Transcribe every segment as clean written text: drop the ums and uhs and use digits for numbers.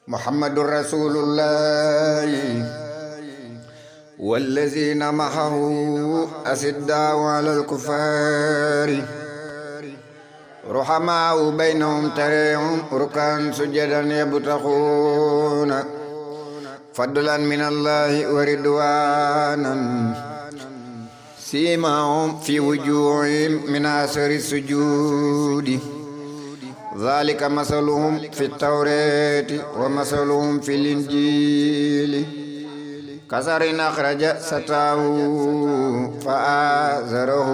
محمد رسول الله والذين معه أشداء على الكفار رحماء بينهم تريهم ركعا سجدا يبتغون فضلا من الله ورضوانا سيماهم في وجوههم من أثر السجود ذلك مثلهم في التوراة ومثلهم في الإنجيل كزرع أخرج شطأه فآزره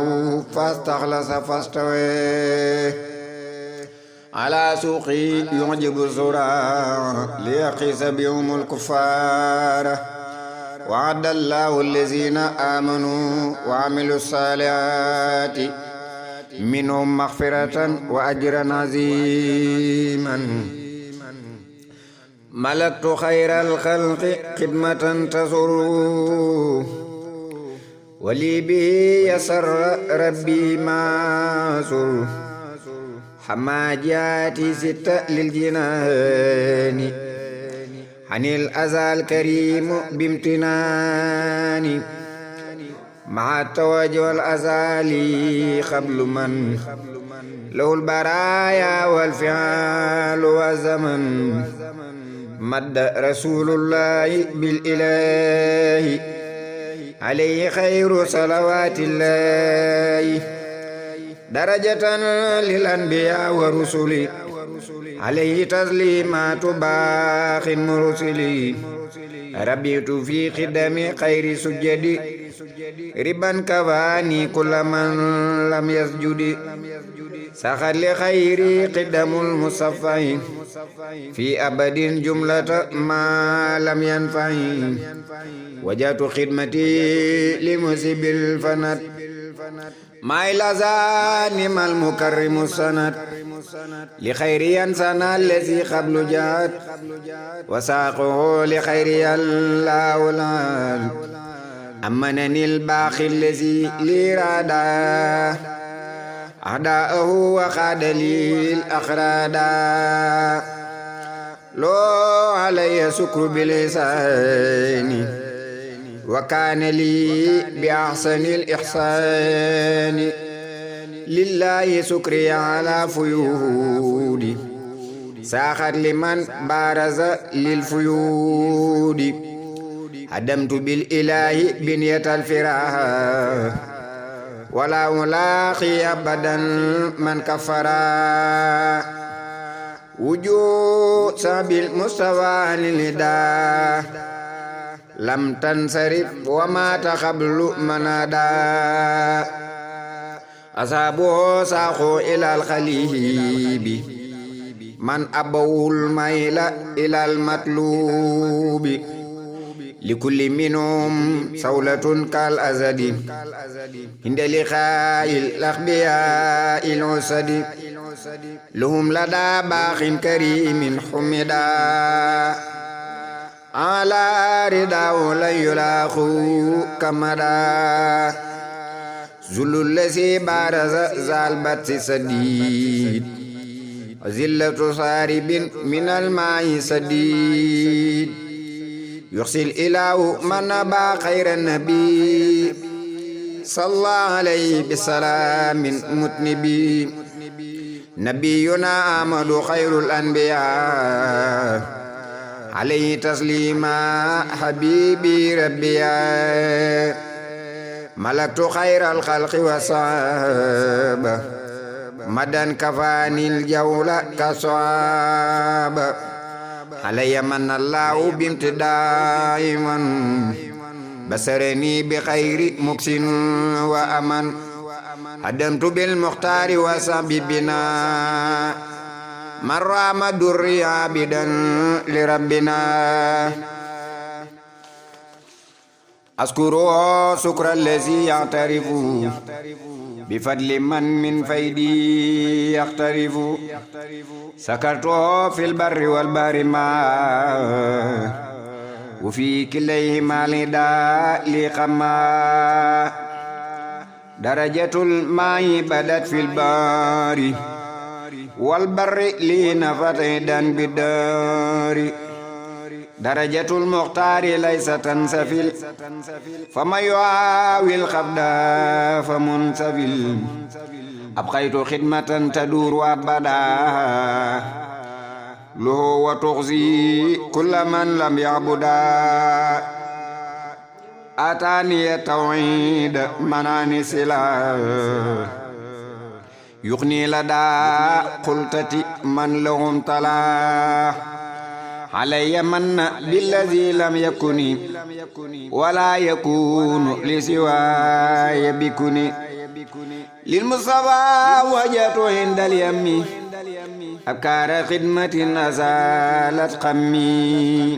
فاستغلظ فاستوى على سوقه يعجب الزراع ليغيظ بهم الكفار وعد الله الذين آمنوا وعملوا الصالحات منهم مغفرة وأجرا عظيما ملكت خير الخلق خدمة تسر ولي به يسر ربي ما سر حماجاتي ستة للجنان عن الأذى الكريم بامتنان مع التواجد والأزالي قبل من له البرايا والفعال والزمن مد رسول الله بالإله عليه خير صلوات الله درجة للأنبياء والرسل عليه تسليمات باخ مرسل ربيت في خدم خير سجد ربا كفاني كل من لم يسجد سخر لخيري قدم المصفى في أبد جملة ما لم ينفع وجدت خدمتي لمسب الفند ما إلى ما المكرم السند لخير ينسنا الذي قبل جاءت وساقه لخير الأولاد أمنني الباخي الذي لي رادا أعداءه وخاد لي الأخرادا لو علي سكر بلساني وكان لي بأحسن الإحسان لله سكري على فيودي ساخر لمن بارز للفيود هدمت بالإله بنية الفراح ولا ألاقي أبدا من كفرا وجود سبيل المستوى للهدى لم تنصرف وما قبل منادا أصحابه ساقوا إلى الخليب من أبوا الميل إلى المطلوب لكل منهم سولة كالأزد عند لقاء الأخبياء الأسد لهم لدى باخ كريم حمدا على رداه لا يلاقوا كمدا ذل الذي بارز زالبت سديد وزلة صارب من الماء سديد يغسل إله من نبى خير النبي صلى عليه بسلام متنبي نبينا أحمد خير الأنبياء عليه تسليما حبيبي ربي ملكت خير الخلق وصحابه مدى كفاني الجولة كصعاب علي من الله بامتداء من بصرني بخير مكسن وأمن هدمت بالمختار وسببنا من رام دري عابدا لربنا أذكره شكر الذي يعترف بفضل من فيدي يقترف سكرته في البر والبحر ما وفي كليهما لداء لقما درجة الماء بدت في البار والبر لي نفت عيدا بالدار darajatul muxtaari laysa tansafil fa ma yuwaawil xabda fa munsafil abqaytu xidmatan taduur wa abada lahu wa tuxzi kulla man lam yacbuda ataaniya tawxiid manaani sila yuxni la daa xultati man lahum tala alayya manna billazi lam yakuni wala yakunu li siwaaya bikuni lil mustafa wajatu indal yammi abkaara xidmatin azalat xammi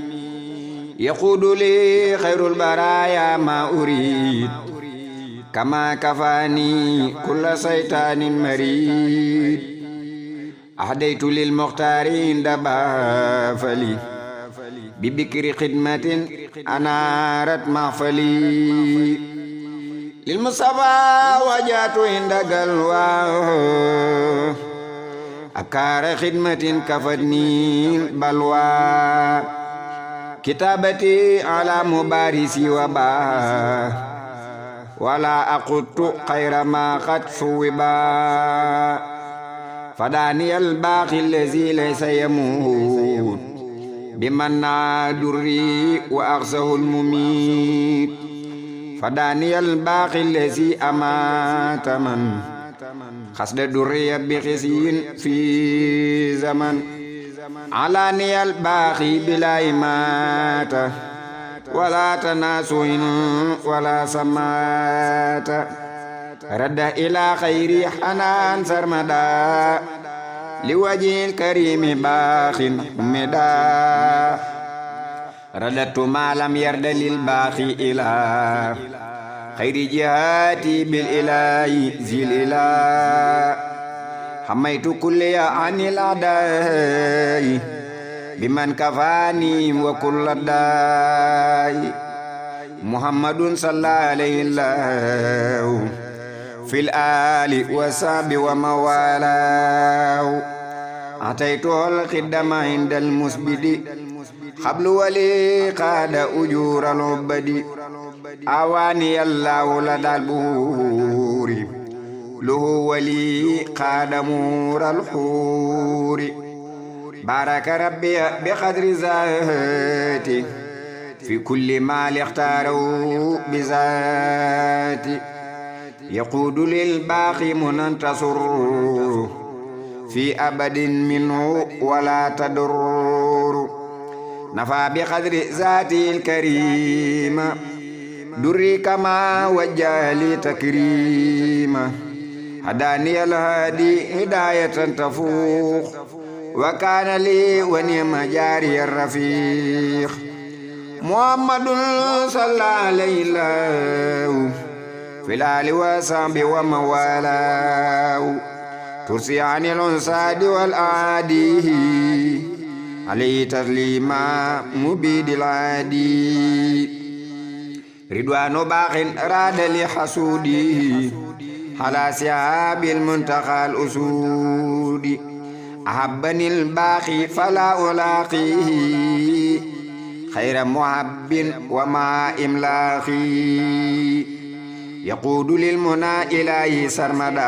yaquudu li xayrul baraaya ma urid kama kafaani kulla saytaanin marid ahdaytu lil muxtaari inda baafali bi bikri xidmatin anaarat mahfali lil mustafa wajaatu inda galwa abkaara xidmatin kafatni balwa kitaabati ala mubarisi wa ba wala aquttu xayra ma qad suwiba fadaani albaaxi allazi laysa yamuut biman naa durri wa axsahu almumiit fadaani albaaxi allazi amaata man xasda durriya bi xisiin fi zaman alaani albaaxi bila imaata wala tanaasuhin wala samaata radda ila xayri xanaan sarmada li wajil karimi baaxin meda radatu maalam yarda lil baaxi ila xayri jihaati bil ilaahi zil ila xamaytu kulliya anil adaayi biman kafaani wa kulla daayi muhammadun sallallahu alayhi fil aali wa sahbi wa mawalaahu ataytuhul xidama indal musbidi xablu wali qaada ujuural ubadi awaani yallaahu la daal buuri luhu wali qaada muural xuuri baraka rabbi bi qadri zaati fi kulli ma lixtaarahu bi zaati yaquudu lil baaxi munantasur fi abadin minhu wala tadur nafa bi qadri zaatil karima durri kama wajjali takrima hadani al hadi hidayatan tafuq wa kana li wa ni'ma jari rafiq muhammadun sallallahu alayhi fil aali wa sahbi wa mawalaahu tursi anil unsaadi wal aadi alayhi taslima mubidil aadi ridwaanu baaxin raada li xasuudi ala sihaabil muntaxal usuudi ahabbanil baaxi fala ulaaqihi xayra muhabbin wa ma imlaaxi yaquudu lil munaa ilaahi sarmada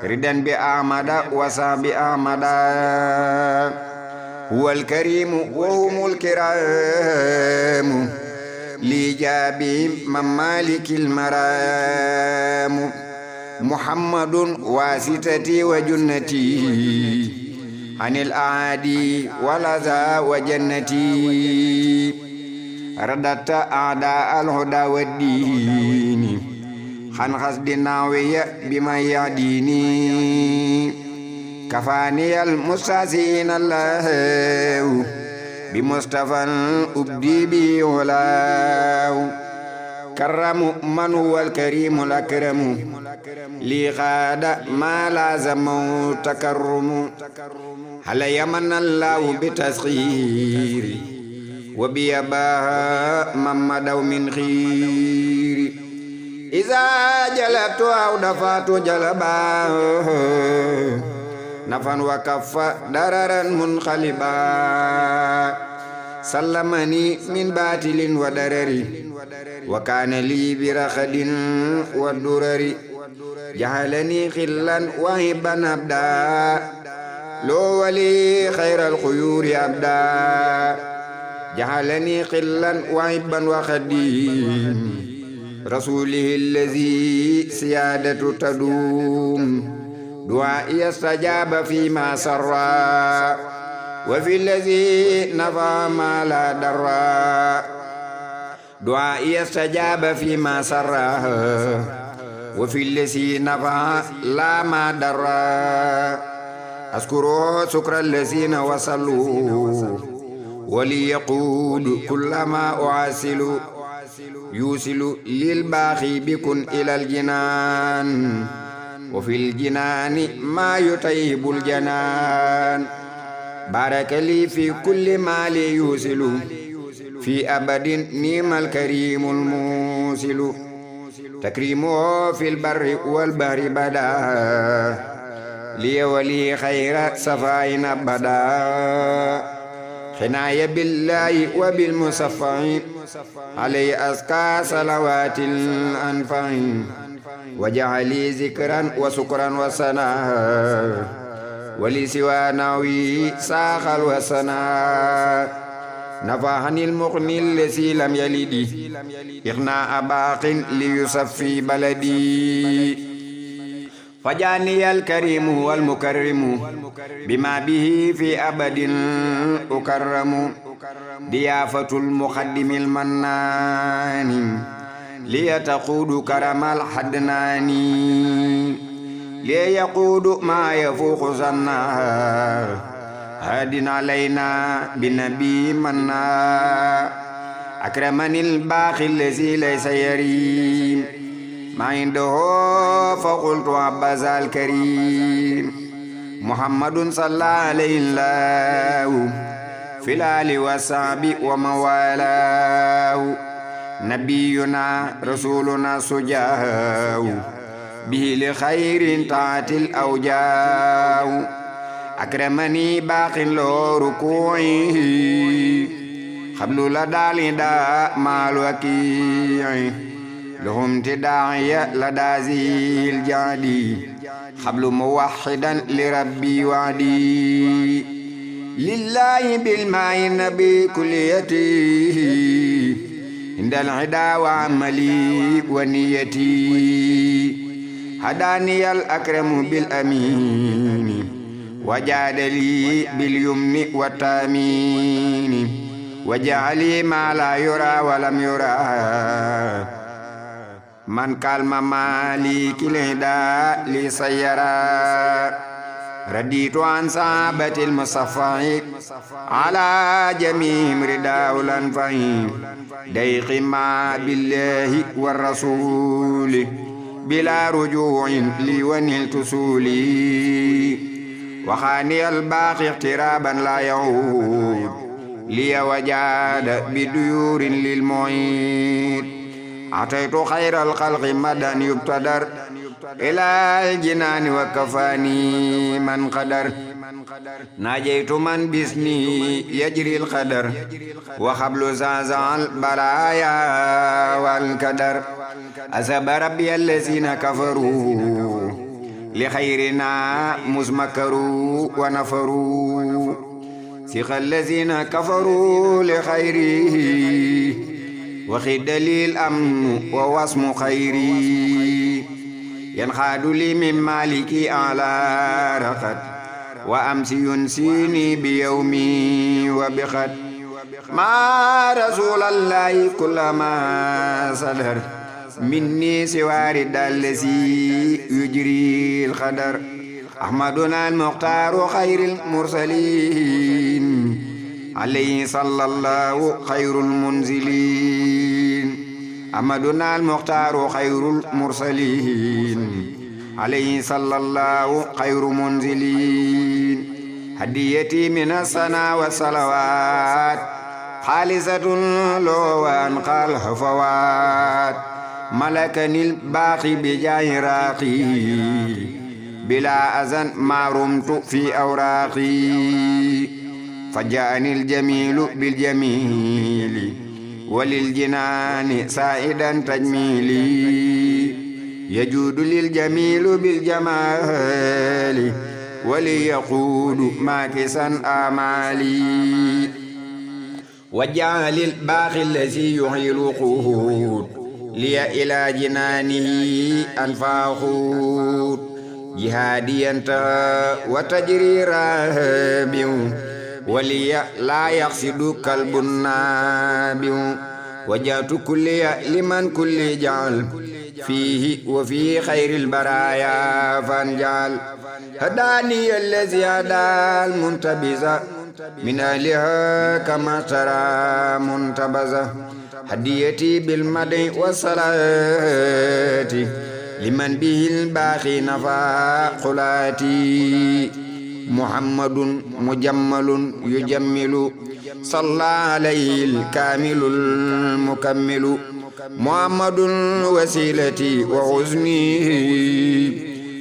ridan bi ahmada wa sahbi ahmada huwal kariimu wa humul kiraamu li jaabi mamalikil maraamu muhammadun waasitati wa junnati anil aadi walaza wa jannati radata aada alhuda wa diini xan xasdi naawiya bima yahdini kafaaniyal mustaasiin allahu bi mustafan ubdi bi walaahu karamu man huwal karimul akramu li xaada ma laazamu takarrumu hala yamanna allahu bi tasxiiri wa biyabaha mamadaw min xiiri iza jalabtu aw dafatu jalaba nafan wa kaffa dararan munqaliba سلمني من باطل ودرر وكان لي برخد والدرر جعلني خلا وهبا أبدا لو ولي خير الخيور أبدا جعلني خلا وهبا وخديم رسوله الذي سيادة تدوم دعائي استجاب فيما سرى وفي الذي نفى ما لا درى دعائي استجاب فيما سرى وفي الذي نفى لا ما درى أذكر شكر الذين وصلوا وليقول كلما أعسل يوصل للباخي بكن إلى الجنان وفي الجنان ما يطيب الجنان بارك لي في كل ما لي يوصل في أبد نعم الكريم الموصل تكريمه في البر والبحر بدا لي ولي خير صفاء أبدا حناية بالله وبالمصفى علي أزكى صلوات الأنفع وجعلي ذكرا وسكرا وسنا ولسوى نوي ساخ الوسنا نفعني المغني الذي لم يلد إغناء باق ليصفي بلدي فجاني الكريم والمكرم بما به في أبد أكرم ضيافة المقدم المنان ليتقود كرم الحدنان ليقود ما يفوق ظنا هاد علينا بنبي منا أكرمني الباقي الذي ليس يريم ما عنده فقلت عباس الكريم محمد صلى عليه الله في الآل والصحب وموالاه نبينا رسولنا سجاه به لخير طاعة الأوجاه أكرمني باق له ركوعه قبل لدى لدى مع الوكيع لهم تداعي لدى ذي الجادي قبل موحدا لربي وعدي لله بالماء النبي كليتي عند العدا وعملي ونيتي هداني الأكرم بالأمين وجاد لي باليمن والتامين وجعلي ما لا يرى ولم يرى من كلم مالك الهدى لسيرا رديت عن صحابة المصفى على جميع رداء الأنفع ديق ما بالله والرسول بلا رجوع لي ونلت سولي وخاني الباقي اقترابا لا يعود لي وجاد بديور للمعيد أعطيت خير الخلق مدى يبتدر إلى الجنان وكفاني من قدر ناجيت من باسمي يجري القدر وخبل زازع البرايا والكدر أسب ربي الذين كفروا لخيرنا مزمكروا ونفروا سيخ الذين كفروا لخيره وخد لي الأمن ووصم خيري ينخاد لي من مالكي أعلى رقد وأمس ينسيني بيومي وبخد ما رسول الله كلما صدر مني سوارد الذي يجري الخدر أحمدنا المختار خير المرسلين عليه صلى الله خير المنزلين أحمدنا المختار خير المرسلين عليه صلى الله خير منزلين هديتي من السنا والصلوات خالصة لو وأنقى الحفوات ملكني الباقي بجاه راقي بلا أذن ما رمت في أوراقي فجاءني الجميل بالجميل وللجنان سائدا تجميلي يجود للجميل بالجمال وليقود ماكسا آمالي وجعل الباقي الذي يحيي الوقود لي إلى جنانه أنفاخود جهادي انتهى وتجري راهب ولي لا يقصد كلب نابع وجعت كل لمن كل جعل فيه وفي خير البرايا فانجعل هداني الذي هدى المنتبذ من أهلها كما ترى منتبذة هديتي بالمدح والصلاة لمن به الباقي نفى قلاتي محمد مجمل يجمل صلى عليه الكامل المكمل محمد وسيلتي وحزني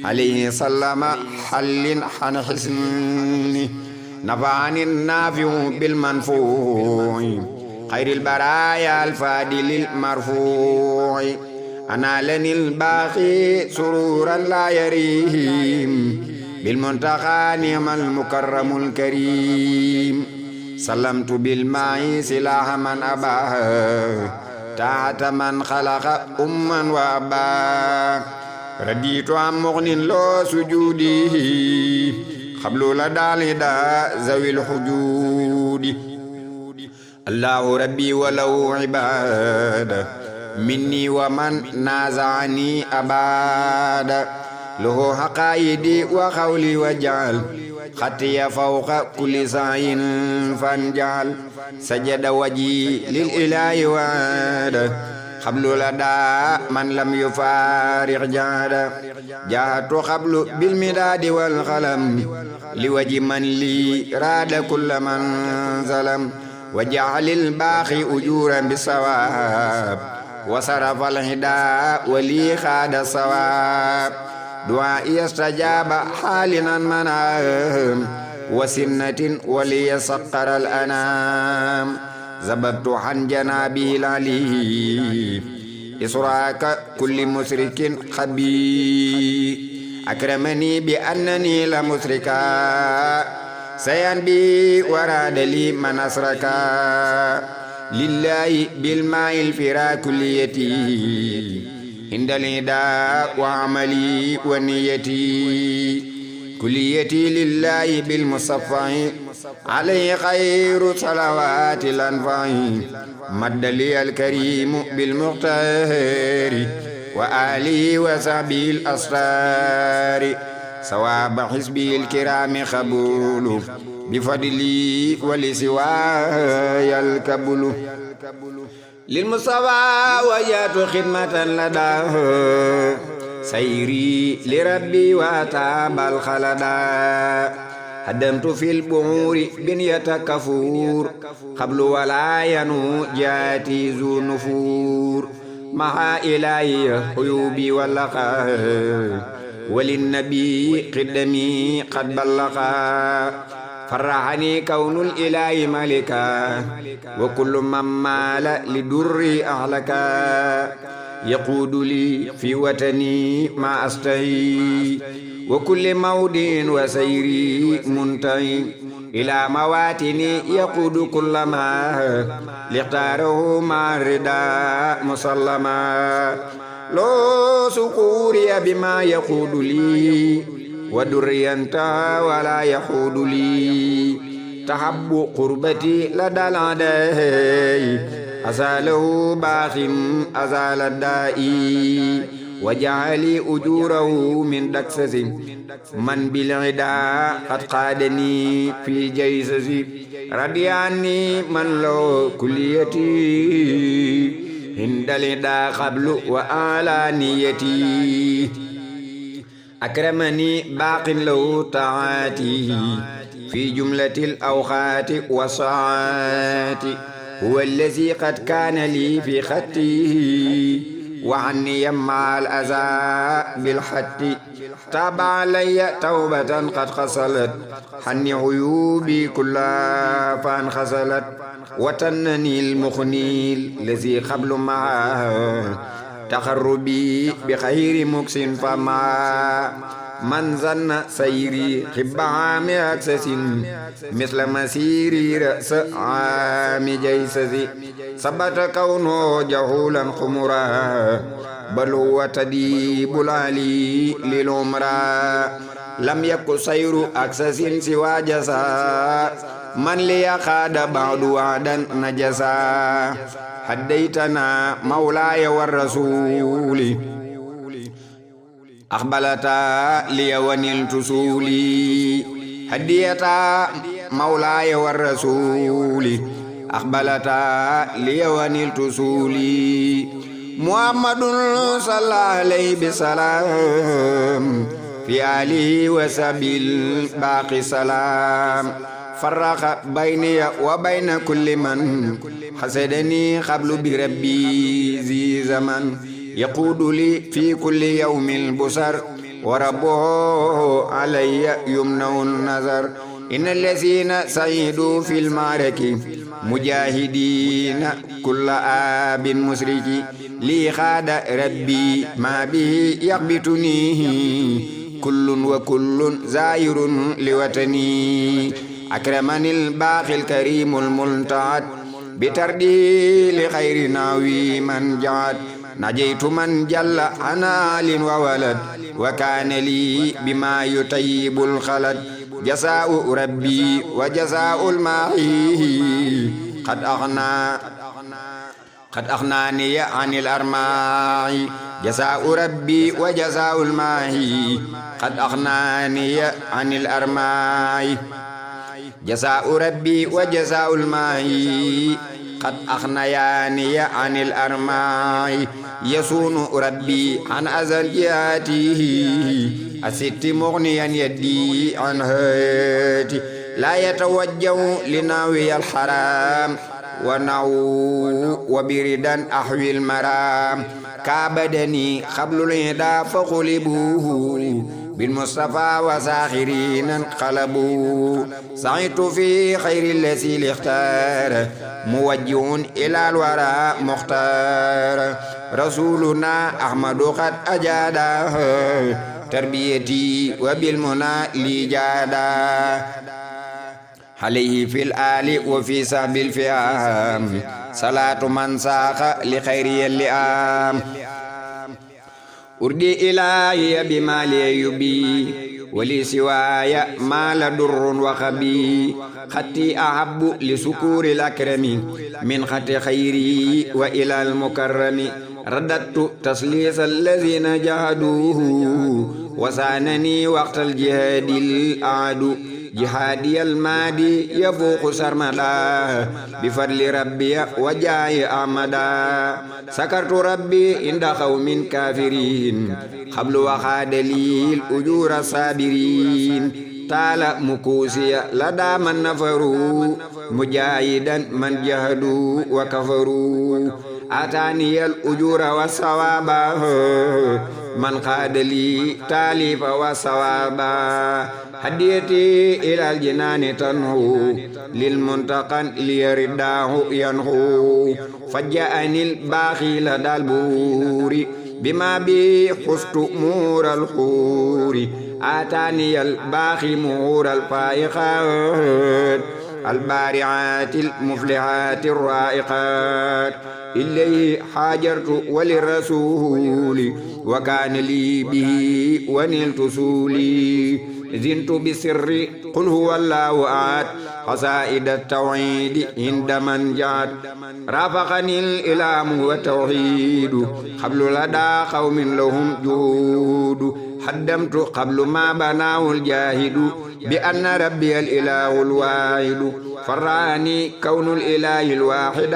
عليه سلم حل عن حسني نفعني النافع بالمنفوع خير البرايا الفاضل المرفوع أنا لني الباقي سرورا لا يريم بالمنتقى نعم المكرم الكريم سلمت بالماء سلاح من أباه تحت من خلق أما وأباه رديت عن مغن لو سجودي قبل لدى لدى ذوي الحجود الله ربي ولو عباد مني ومن نازعني أباد له حقائدي وقولي وجعل خطي فوق كل سعي فانجعل سجد وجهي للإله وعاد قبل لدى من لم يفارق جاد جاءت قبل بالمداد والقلم لوجه من لي راد كل من ظلم وجعل الباقي أجورا بالصواب وصرف الهدى ولي خاد الصواب دعائي استجاب حالنا منام وسنة ولي سقر الأنام زببت عن جنابي العلي إسراك كل مسرك خبي أكرمني بأنني لمسركا سينبي وراد لي من أسركا لله بالماء الفرا كليتي عند النداء وعملي ونيتي كليتي لله بالمصفى عليه خير صلوات الأنفع مد لي الكريم بالمختار وآله وصحبه الأسرار ثواب حزبه الكرام قبول بفضلي ولسواي الكبل للمصطفى وجات خدمة لداه سيري لربي واتاب الخلدا هدمت في البعور بنية كفور قبل ولا ينو جاتي ذو نفور مع إلهي عيوبي واللقاء وللنبي قدمي قد بلغا فرحني كون الإله ملكا وكل من مال لدري أهلكا يقود لي في وطني ما أستحي وكل مود وسيري منتهي إلى مواتني يقود كل ما لاختاره مع الرداء مسلما لو سكوري بما يقود لي ودرينتا ولا يحود لي تحب قربتي لدى العداء أزاله باخ أزال الدائي وجعلي أجوره من دكسس من بالعدا قد قادني في جيسس ردياني من له كليتي عند العدا قبل وآلانيتي أكرمني باق له طاعاتي في جملة الأوقات والساعات هو الذي قد كان لي في خطه وعني مع الأذى بالحق تاب علي توبة قد خصلت حني عيوبي كلها فانخسلت وتنني المخني الذي قبل معه تخربي بخير مكس فما من ظن سيري حب عام أكسس مثل مسيري رأس عام جيسس ثبت كونه جهولا خمرا بل هو تديب العلي للعمرا لم يكن سير أكسس سوى جسا من لي خاد بعد وعدا نجسا هديتنا مولاي والرسول أقبلتا لي ونلت سولي هديتا مولاي والرسول أقبلتا لي ونلت سولي محمد صلى عليه بسلام في آله وسبيل باقي سلام فرق بيني وبين كل من حسدني قبل بربي ذي زمن يقود لي في كل يوم البصر وربه علي يمنع النظر إن الذين سعيدوا في المعركة مجاهدين كل آب مسرك لي خاد ربي ما به يغبطني كل وكل زائر لوطني أكرمني الباقي الكريم الملتعد بتردي لخير ناوي من جعد نجيت من جل عن آل وولد وكان لي بما يطيب الخلد جزاء ربي وجزاء الماحي قد أغناني عن الأرماع جزاء ربي وجزاء الماحي قد أغناني عن الأرماع جزاء ربي وجزاء الماحي قد أغنياني عن الأرماع يصون ربي عن أزلياته أست مغنيا يدي عن هاتي لا يتوجه لناوي الحرام وبردا أحوي المرام كابدني قبل الهدى فقلبوه بالمصطفى وساخرين انقلبوا سعيت في خير الذي اختار موجه إلى الورى مختار رسولنا أحمد قد أجاده تربيتي وبالمنى لي جادا عليه في الآل وفي صحب الفئام صلاة من ساق لخير اللئام أردي إلهي بما لي يبي ولي سواي ما لدر وخبي خطي أحب لسكور الأكرم من خط خيري وإلى المكرم رددت تسليس الذين جهدوه وسانني وقت الجهاد الأعد جهادي المادي يفوق سرمدا بفضل ربي وجاي أحمدا سكرت ربي عند قوم كافرين قبل وخاد لي الأجور الصابرين taala mukuusiya lada man nafaru mujahidan man jahadu wa kafaru ataniyal ujura wa sawaba man qadali talifa wa sawaba hadiyati ilal jinani tanhu lil muntaqan liyaridahu yanhu faja'anil bakhila dal buri bima bi hustu mural khuri آتاني الباخي مهور الفائقات البارعات المفلحات الرائقات إليه حاجرت وللرسول وكان لي به ونلت سولي زنت بسر قل هو الله أحد قصائد التوحيد عند من جاد رافقني الإلام والتوحيد قبل لدى قوم لهم جهود حدمت قبل ما بناه الجاهد بأن ربي الإله الواحد فراني كون الإله الواحد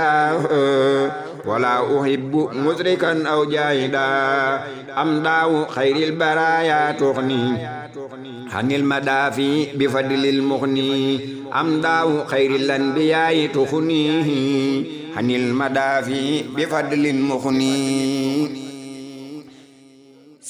ولا أحب مشركا أو جاهدا أمداه خير البرايا تغني عن المدافي بفضل المغني أمداه خير الأنبياء تغنيه عن المدافي بفضل المغني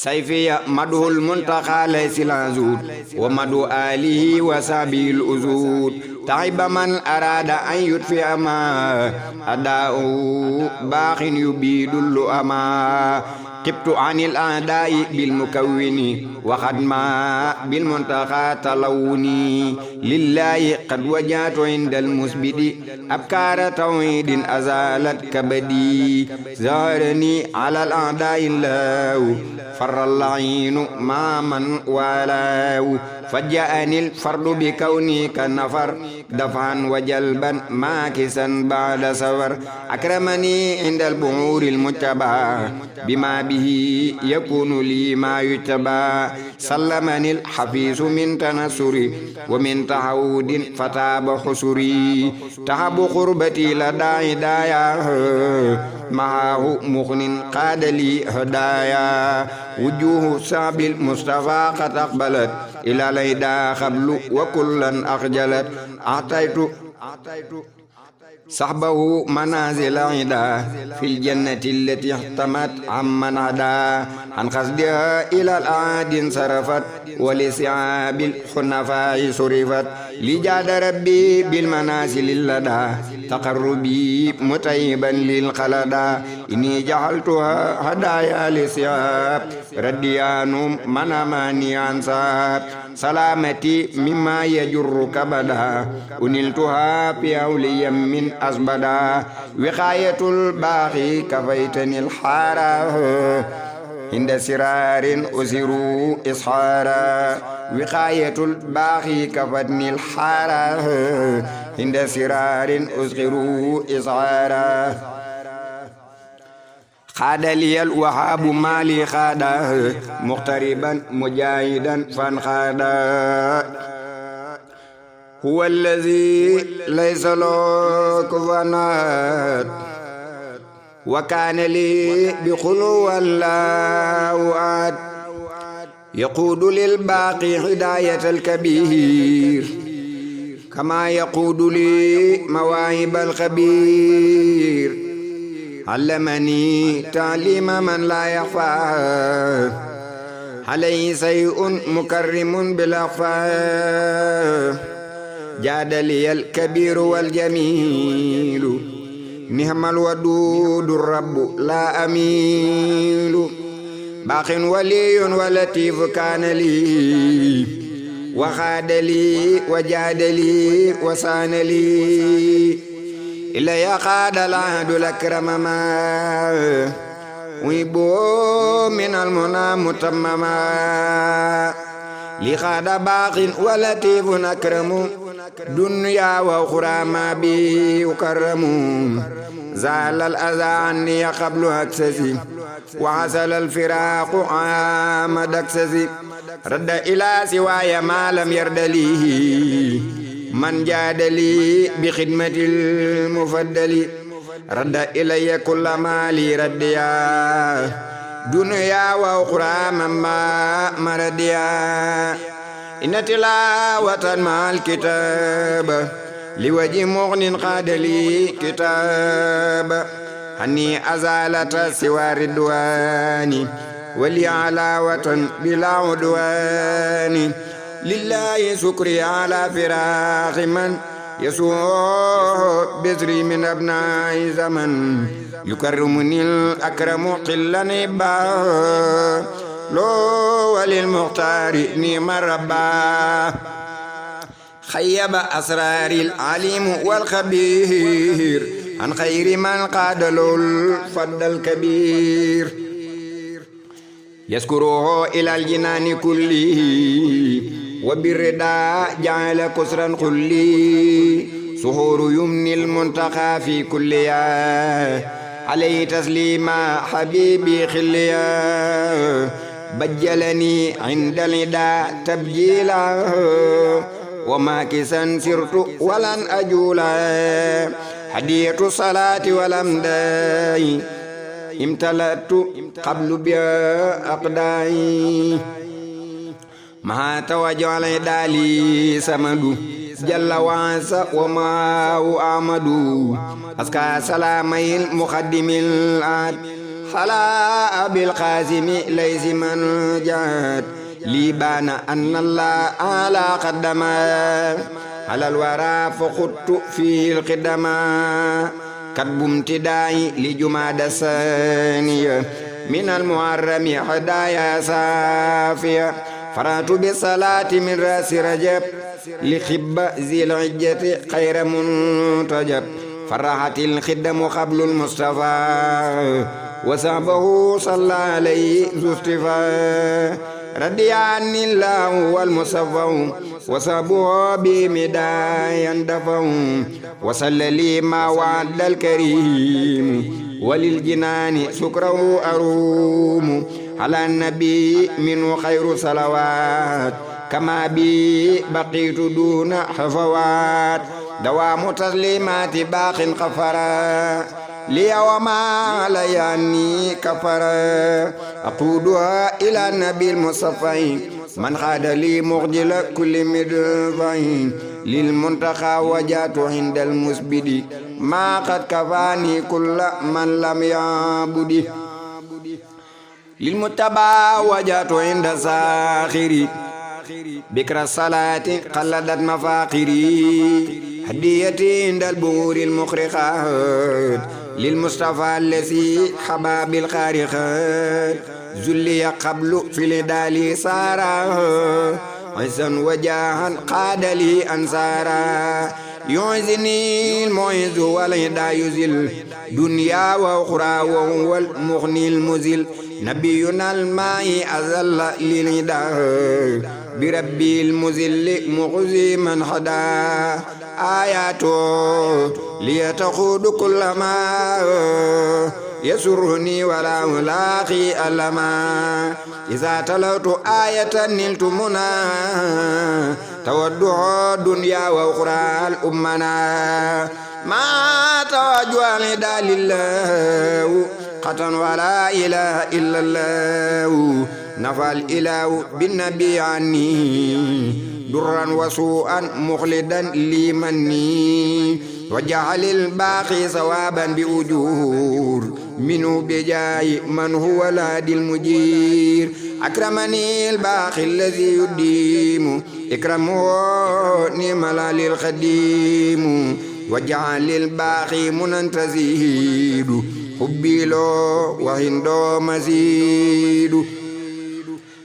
سيفي مده المنتقى ليس العزود ومدو آله وسابي الأزود تعب من أراد أن يطفئ ما أداؤه باق يبيد اللؤما قبت عن الأعداء بالمكون وخدما بالمنتقى تلوني لله قد وجهت عند المثبت أبكار توحيد أزالت كبدي زارني على الأعداء الله فر اللعين ما من والاه فجاءني الفرد بكوني كالنفر دفعا وجلبا ماكسا بعد سفر أكرمني عند البعور المجتبى بما به يكون لي ما يتبى سلمني الحفيظ من تنصري ومن تعود فتاب حسري تهب قربتي لدى هدايا معه مغن قاد لي هدايا وجوه صعب المصطفى قد أقبلت إلى ليدا قبل وكلا أخجلت أعطيت صحبه منازل عدا في الجنة التي احتمت عمن عدا عن قصدها إلى الأعاد انصرفت ولسعاب الخنفاء صرفت لجاد ربي بالمنازل اللدى تقربي متيبا للخلدا إني جعلتها هدايا لسعاب رديان مناماني أنصاب سلامتي مما يجر كبدا أنلتها في أولي من أسبدا وقاية الباقي كفيتني الحارة عند سرار أسروا إسحارا وقاية الباقي كفتني الحارة عند سرار أسروا إسحارا خاد لي الوهاب مالي خادا مقتربا مجاهدا فانخادا هو الذي ليس له كفوا أحد وكان لي بخلو الله أحد يقود للباقي هداية الكبير كما يقود لي مواهب الخبير علمني تعليم من لا يخفى عليه شيء مكرم بالأخفى جاد لي الكبير والجميل نعم الودود الرب لا أميل باق ولي ولطيف كان لي وخاد لي وجاد لي وسان لي إلا يقاد العهد الأكرم ما ويبو من المنى متمما لخاد باق ولطيف أكرم دنيا وأخرى ما بي يكرم زال الأذى عني قبل أكسسي وحصل الفراق عام دكسسي رد إلى سواي ما لم يرد لي من جاد لي بخدمة المفضل رد إلي كل مالي رديا دنيا وأخرى مما مرديا إن تلاوة مع الكتاب لوجه مغن قاد لي كتاب هني أزالة سوى الردوان ولي علاوة بلا عدوان لله شكري على فراق من يسوع بزري من أبناء زمن يكرمني الأكرم قلا نبا لو وللمختار نعم ربا خيب أسرار العليم والخبير عن خير من قاد له الفضل الكبير يذكره إلى الجنان كله وبالرضا جعل كسرا كلي سهور يمني المنتقى في كليا عليه تسليما حبيبي خليا بجلني عند النداء تبجيلا وماكسا سرت ولن أجولا هدية الصلاة والأمداء امتلأت قبل بها أقداي ما توجه لدالي سمد جل وعز وما هو أحمد أسكى سلامي المقدم الآد على أبي القاسم ليس من جات لي بان أن الله على قدما على الورى فخدت في القدما كتب امتداء لجماد الثانية من المحرم هدايا صافية فرات بالصلاة من راس رجب لخب ذي العجة خير منتجب فرحت الخدم قبل المصطفى وصحبه صلى عليه ذو اصطفاء رضي عني الله والمصطفى وصحبه بمدايا دفع وصلى لي ما وعد الكريم وللجنان سكره أروم على النبي منه خير صلوات كما بي بقيت دون حفوات دوام تسليمات باق قفرا لي وما لياني كفرا أقودها إلى النبي المصطفى من خاد لي مخجل كل مدفعين للمنتقى وجات عند المسبد ما قد كفاني كل من لم يعبد للمتبى وجات عند ساخري بكر الصلاة قلدت مفاقري هديتي عند البور المخرقات للمصطفى الذي حبا بالخارقات زلي قبل في الدال سارا عزا وجاها قاد لي أنصارا يعزني المعز والهدى يزل دنيا وأخرى وهو المغني المزل نبينا الماء أزل للهدى بربي المزل مغزي من حدا آياته ليتخوض كل ما يسرني ولا ألاقي ألما إذا تلوت آية نلت منا تودع دنيا وأخرى الأمنا ما توجه لدى لله قطن ولا إله إلا الله نفى الإله بالنبي عني درا وسوءا مخلدا لي مني وجعل الباقي ثوابا بأجور منه بجاي من هو لادي المجير أكرمني الباقي الذي يديم إكرمه نعم للخديم وجعل الباقي منن تزيد حبي له وهندو مزيد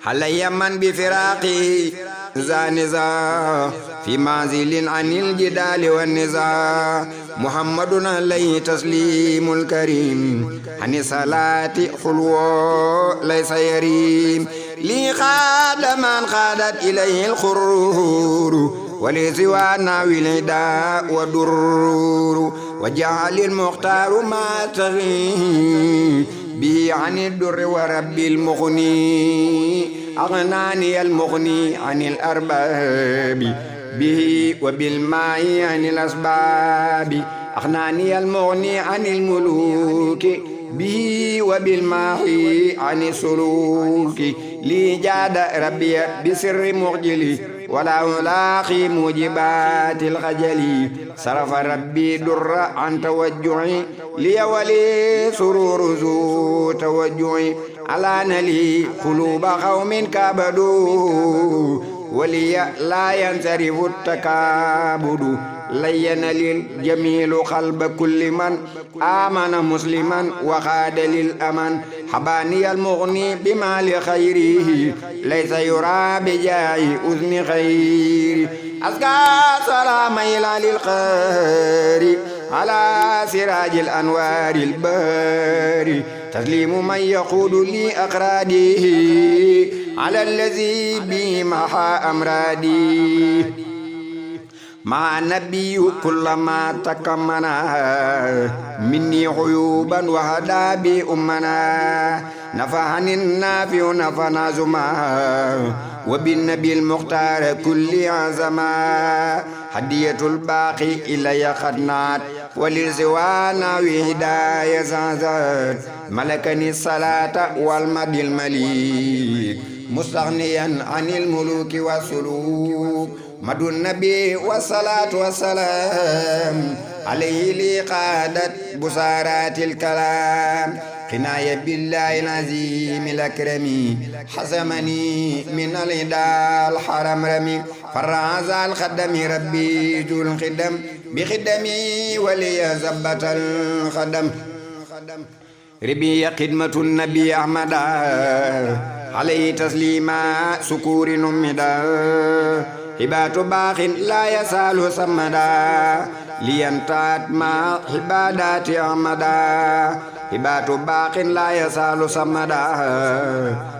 هل يمن بفراقي زانزا في منزل عن الجدال والنزاع محمد عليه تسليم الكريم عن صلاة خلوة ليس يريم لي خاد من خادت إليه الخرور ولسوى ناوي الهدى والدرور وجعل المختار ما تغي به عن الدر ورب المغني أغناني المغني عن الأرباب به وبالماء عن الأسباب أغناني المغني عن الملوك به وبالماء عن السلوك لي جاد ربي بسر مخجلي ولا ألاقي موجبات الخجل صرف ربي در عن توجعي لي ولي سرور ذو توجعي على نلي قلوب قوم كابدوا ولي لا ينصرف التكابد لين للجميل قلب كل من آمن مسلما وخاد للأمن حباني المغني بمال خيره ليس يرى بجاه أذن خير أزكى سلام إلى للخير على سراج الأنوار الباري تسليم من يقود لي أقراديه على الذي بي محى أمرادي مع النبي كلما تكمنا مني عيوبا وهدى بي أمنا نفعني النافع نفعنا زما وبالنبي المختار كل عزما هدية الباقي إلي قدنات وللزوانا وهداية زازات ملكني الصلاة والمد المليك مستغنيا عن الملوك والسلوك مدو النبي والصلاة والسلام عليه لي قادت بصارات الكلام حناية بالله العظيم الأكرم حسمني من الإداء الحرم رمي فرعز الخدم ربي ذو الخدم بخدمي ولي زبة الخدم ربي خدمة النبي أحمد عليه تسليما سكور نمدا هبات باخ لا يسال سمدا لينتات ما عبادات أحمدا هبات باخ لا يسال سمدا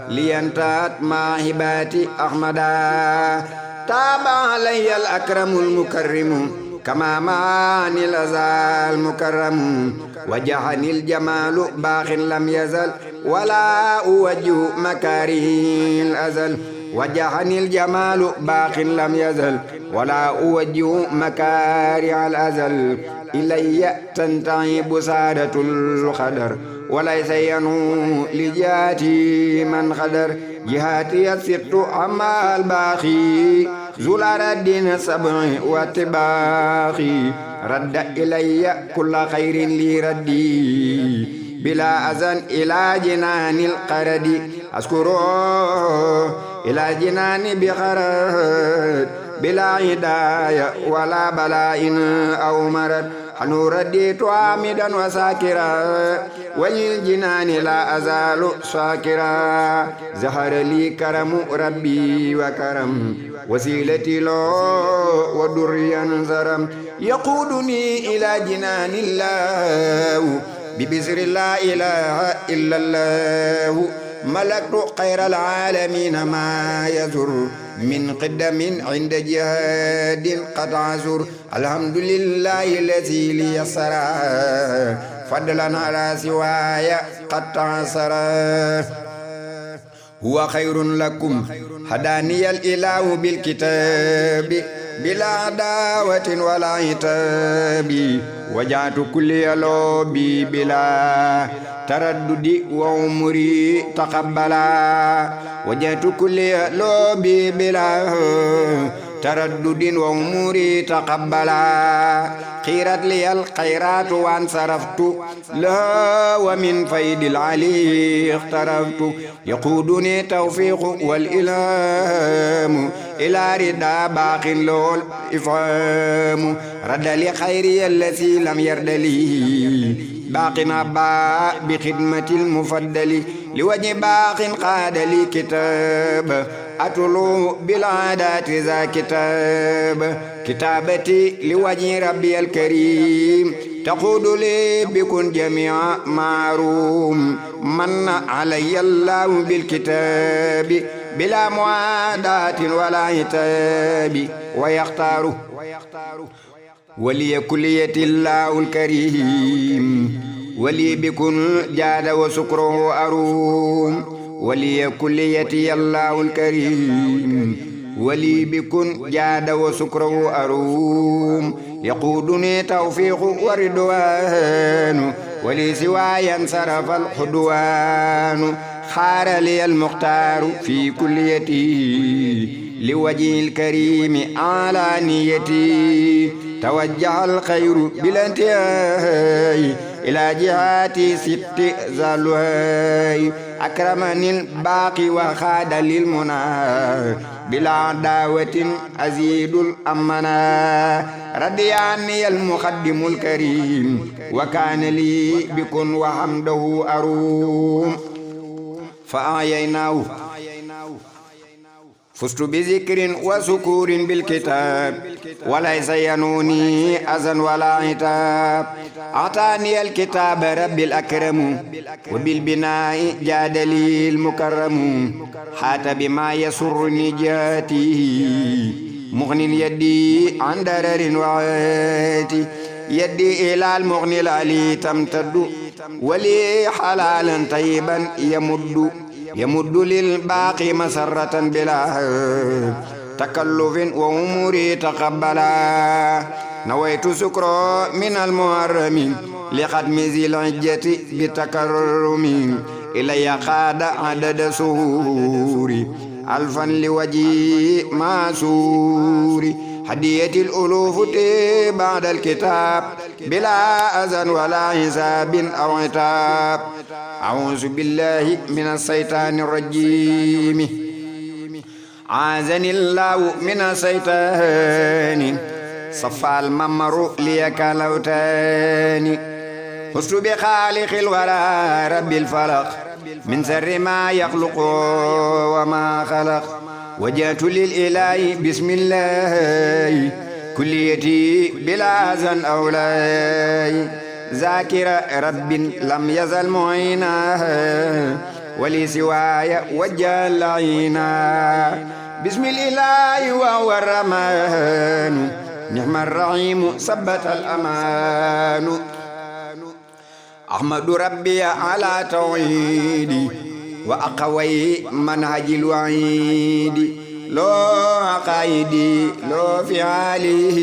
لينتات ما عبادات أحمدا تاب علي الأكرم المكرم كما ماني الأزال مكرم وجهني الجمال باخ لم يزل ولا أوجه مكاره الأزل وجهني الجمال باخ لم يزل ولا أوجه مكاره الأزل إلي تنتهي بسادة الخدر وليس ينو لجاتي من خدر جهاتي الست عما الباخي زلال الدين سبع واتباخي رد إلي كل خير لي ردي بلا أذن إلى جنان القرد أذكره إلى جنان بخرد بلا هداية ولا بلاء أو مرض حنو رديت عامدا وساكرا وللجنان لا أزال شاكرا زهر لي كرم ربي وكرم وسيلتي له ودريا زرم يقودني إلى جنان الله ببزر لا إله إلا الله ملكت خير العالمين ما يزر من قدم عند جهاد قد عزر الحمد لله الذي ليسر فضلا على سواي قد تعسر هو خير لكم هداني الإله بالكتاب بلا عداوة ولا عتاب وجعت كل يلوبي بلا تردد وعمري تقبلا وجعت كل يلوبي بلا تردد وعمري تقبلا خيرت لي الخيرات وانصرفت لا ومن فيد العلي اخترفت يقودني توفيق والإلهام إلى رضا باق له الإفهام رد لي خيري الذي لم يرد لي باق أبا بخدمة المفضل لوجه باق قاد لي كتاب أتلو بالعادات ذا كتاب كتابتي لوجه ربي الكريم تقود لي بكن جميع معروم من علي الله بالكتاب بلا معادات ولا عتاب ويختار ولي كلية الله الكريم ولي بكن جاد وسكره أروم ولي كليتي الله الكريم ولي بكن جاد وسكره أروم يقودني توفيق ورضوان ولي سواي انصرف الحدوان خار لي المختار في كليتي لوجه الكريم على نيتي توجه الخير بلا انتهاء إلى جهات ست زلوي أكرمني الباقي وخاد للمنى بلا عداوة أزيد الأمنا رضي عني المقدم الكريم وكان لي بكن وحمده أروم فأعيناه فزت بذكر وسكور بالكتاب وليس ينوني أذى ولا عتاب أعطاني الكتاب رب الأكرم وبالبناء جاد لي المكرم حات بما يسر نجاتي مغن يدي عن درر وعاتي يدي إلى المغني العلي تمتد ولي حلالا طيبا يمد للباقي مسرة بلا تكلف وأموري تقبلا نويت سكرا من المحرم لختم ذي العجة بتكرم إلي قاد عدد سهوري ألفا لوجهي معسوري هدية الألوف بعد الكتاب بلا أذى ولا حساب أو عتاب أعوذ بالله من الشيطان الرجيم عاذني الله من الشيطان صفى الممر لي كالأوتان فزت بخالق الورى رب الفلق من شر ما يخلق وما خلق وجهت للإله بسم الله كليتي بلا أذى أولاي ذاكر رب لم يزل معينا ولي سواي وجه العينا بسم الله وهو الرحمن نعم الرحيم ثبت الأمان أحمد ربي على توحيدي وأقوي منهج الوعيد لو عقايدي لو فعاله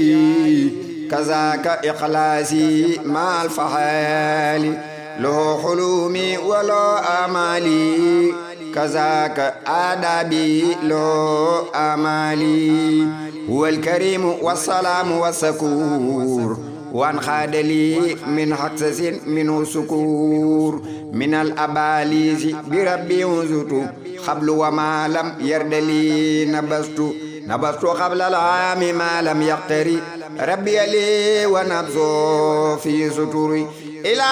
كذاك إخلاصي مع الفحال له حلومي ولو آمالي كذاك آدابي له آمالي هو الكريم والسلام والسكور وانخاد لي من حسس منه سكور من الأباليس بربي وزت قبل وما لم يرد لي نبست قبل العام ما لم يقتري ربي لي ونبسو في ستوري إلى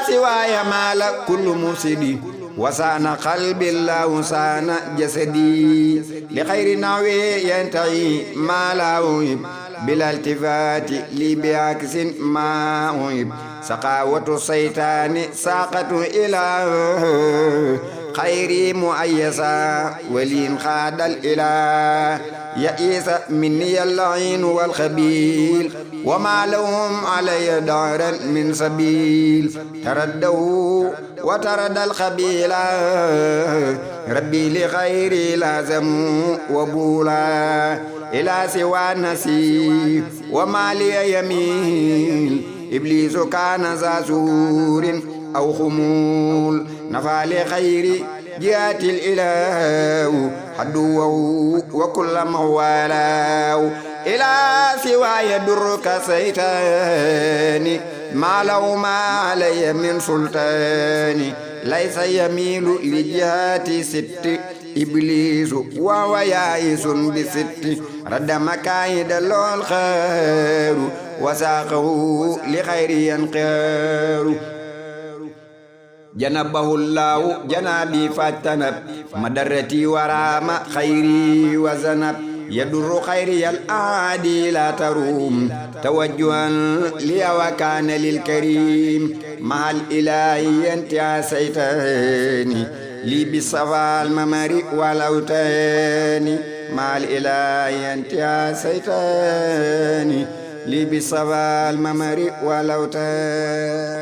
سواي مال كل مفسدي وسان قلبي الله سان جسدي لخير نوي ينتهي ما لا أهب بلا التفات لي بعكس ما أهب سقاوة الشيطان ساقت إلى خيري مؤيسا ولين خاد الإله يئيس مني اللعين والخبيل وما لهم علي دارا من سبيل تردوا وترد الخبيل ربي لخيري لازم وبولا إلى سوى النسي وما لي يميل إبليس كان ذا سور أو خمول نفع لخير جهات الإله حدوه وكل موالاه إلى سوى يدرك سيتاني ما لو ما علي من سلطاني ليس يميل لجهات ست إبليس وهو يائس بست رد مكايد له الخير وساقه لخير ينقر جنبه الله جنابي فاتنب مدرتي ورام خيري وزنب يدر خيري الأعادي لا تروم توجها لي وكان للكريم مع الإله ينتهى سيتاني لي بالصفا الممر والأوتان مع الإله ينتهى سيتاني لي بالصفا الممر والأوتان.